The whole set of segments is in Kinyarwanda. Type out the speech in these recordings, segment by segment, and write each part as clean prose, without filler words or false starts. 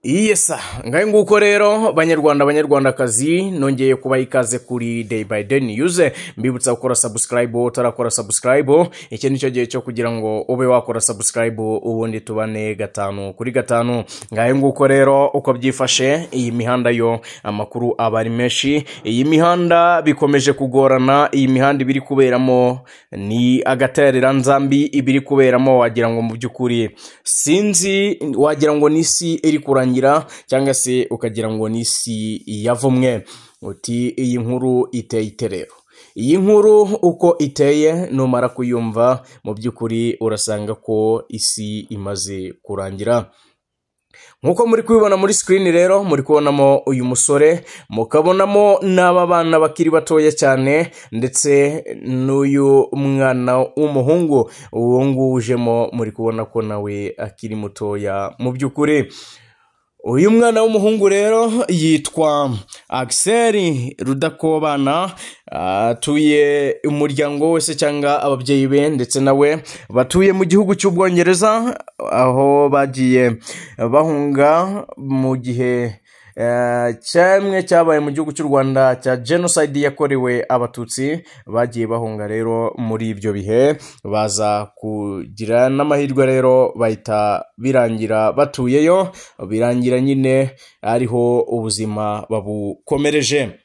Yes, ngahe nguko rero, Banyarwanda, Banyarwandakazi, nongeye kubaha ikaze kuri Day by Day News. Mbibutsa gukora subscribe. Utarakora subscribe, iki nicyo gihe cyo kugira ngo ube wakora subscribe, ubundi tubane gatanu kuri gatanu. Ngahe nguko rero uko byifashe. Iyi mihanda yo amakuru aba ari menshi. Iyi mihanda bikomeje kugorana. Iyi mihanda ibiri kuberamo ni agatereranzambi. Ibiri kuberamo wagira ngo mu by'ukuri sinzi, wagira ngo n'isi iri kurangira, cyangwa se ukagira ngo n'isi yavumwe. Uti iyi nkuru iteye ite rero? Iyi nkuru uko iteye, numara kuyumva mu by'ukuri urasanga ko isi imaze kurangira. Nk'uko muri kubibona muri screen rero, muri kubonamo uyu musore, mukabonamo n'aba bana bakiri batoya cyane, ndetse n'uyu mwana w'umuhungu uwo nguwo ujemo, muri kubona ko nawe akiri mutoya. Mu by'ukuri uyu mwana w'umuhungu rero yitwa Axel Rudakobana. Atuye, umuryango wese cyangwa ababyeyi be ndetse nawe batuye mu gihugu cy'Ubwongereza, aho bagiye bahunga mu gihe cyamwe cyabaye mu gihugu cy'u Rwanda cya genocide yakorewe Abatutsi. Bagiye bahunga rero muri ibyo bihe, baza kugira n'amahirwe rero bahita birangira batuyeyo, birangira nyine ariho ubuzima babukomereje.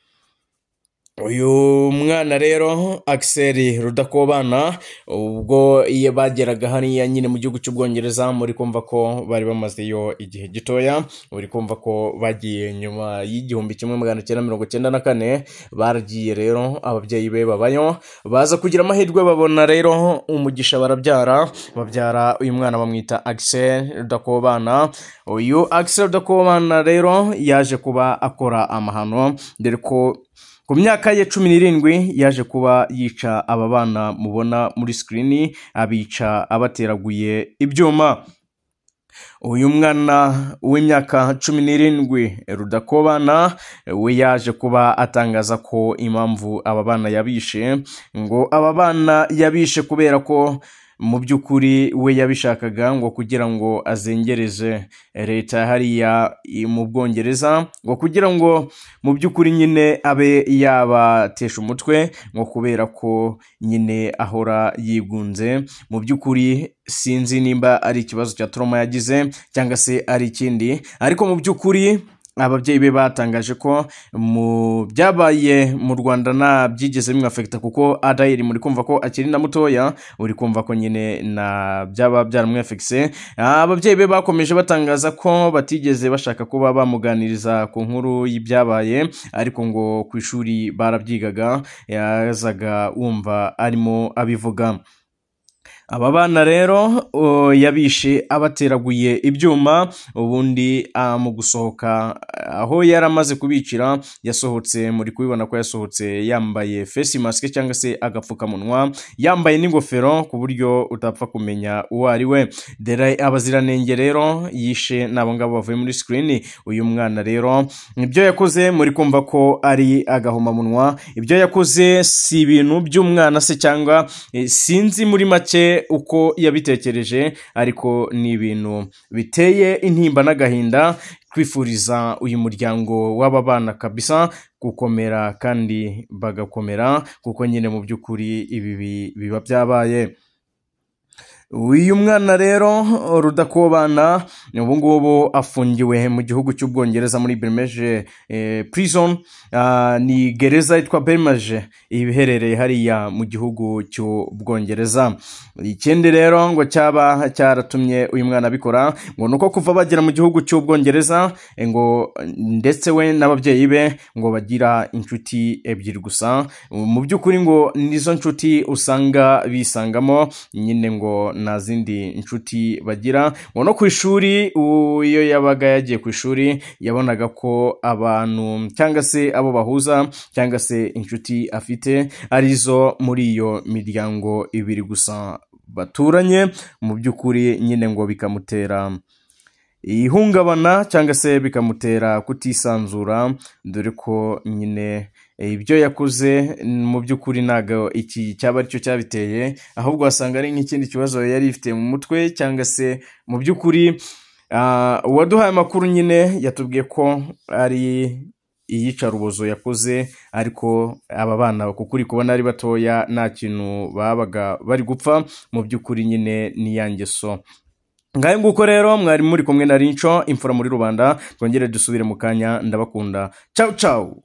Uyu mwana rero Axel Rudakobana, ubwo iyo bageraga hariya nyine mu gihugu cy'Ubwongereza, muri kumva ko bari bamazeyo igihe gitoya. Uri kumva ko bagiye nyuma y'1994. Baragiye rero, ababyeyi be babayo, baza kugira amahirwe babona rero umugisha, barabyara, babyara uyu mwana bamwita Axel Rudakobana. Uyu Axel Rudakobana rero yaje kuba akora amahano, dore ko ku myaka ye 17 yaje kuba yica aba bana mubona muri screen, abica abateraguye ibyuma. Uyu mwana w'imyaka 17 Rudakobana we yaje kuba atangaza ko impamvu aba bana yabishe, ngo aba bana yabishe kubera ko mu by'ukuri we yabishakaga, ngo kugira ngo azengereze leta hariya mu Bwongereza, ngo kugira ngo mu by'ukuri nyine abe yabatesha umutwe, ngo kubera ko nyine ahora yigunze. Mu by'ukuri sinzi nimba ari ikibazo cya trauma yagize cyangwa se ari ikindi, ariko mu by'ukuri ababyeyi be batangaje ko mu byabaye mu Rwanda nta byigeze bimwafekita, kuko adayeri muri kumva ko akiri na mutoya, uri kumva ko nyine na byaba byaramwafekise. Ababyeyi be bakomeje batangaza ko batigeze bashaka kuba bamuganiriza ku nkuru y'ibyabaye, ariko ngo ku ishuri barabyigaga, yazaga wumva arimo abivuga. Aba bana rero yabishe abateraguye ibyuma. Ubundi mu gusohoka aho yari amaze kubicira, yasohotse, muri kubibona ko yasohotse yambaye face mask cyangwa se agapfukamunwa, yambaye n'ingofero ku buryo utapfa kumenya uwo ari we. Dore abaziranenge rero yishe n'abo ngabo bavuye muri screen. Uyu mwana rero ibyo yakoze muri kumva ko ari agahomamunwa. Ibyo yakoze si ibintu by'umwana se, cyangwa sinzi muri make uko yabitekereje, ariko ni ibintu biteye intimba n'agahinda. Twifuriza uyu muryango w'aba bana kabisa gukomera kandi bagakomera, kuko nyine mu by'ukuri ibi biba byabaye. Uyu mwana rero Rudakobana ubu ngubu afungiwe mu gihugu cy'Ubwongereza muri Belmarsh Prison. Ni gereza yitwa Belmarsh iherereye hariya mu gihugu cy'Ubwongereza. Ikindi rero ngo cyaba cyaratumye uyu mwana abikora, ngo nuko kuva bagera mu gihugu cy'Ubwongereza, ngo ndetse we n'ababyeyi be ngo bagira inshuti ebyiri gusa. Mu by'ukuri ngo nizo nshuti usanga bisangamo nyine, ngo nta zindi nshuti bagira. Ngo no ku ishuri, iyo yabaga yagiye ku ishuri, yabonaga ko abantu cyangwa se abo bahuza cyangwa se inshuti afite arizo muri iyo miryango ibiri gusa baturanye. Mu by'ukuri nyine ngo bikamutera ihungabana cyangwa se bikamutera kutisanzura, dore ko nyine ibyo yakoze mu by'ukuri ntabwo iki cyaba aricyo cyabiteye, ahubwo wasanga ari nk'ikindi kibazo yari ifite mu mutwe, cyangwa se mu by'ukuri Uwaduhaye amakuru nyine yatubwiye ko ari iyicarubozo yakoze, ariko aba bana kuko uri kubona ari batoya nta kintu babaga bari gupfa, mu by'ukuri nyine ni ya ngeso. Ngahe nguko rero, mwari muri kumwe na Rinco, imfura muri rubanda. Twongere dusubire mu kanya, ndabakunda, ciao ciao.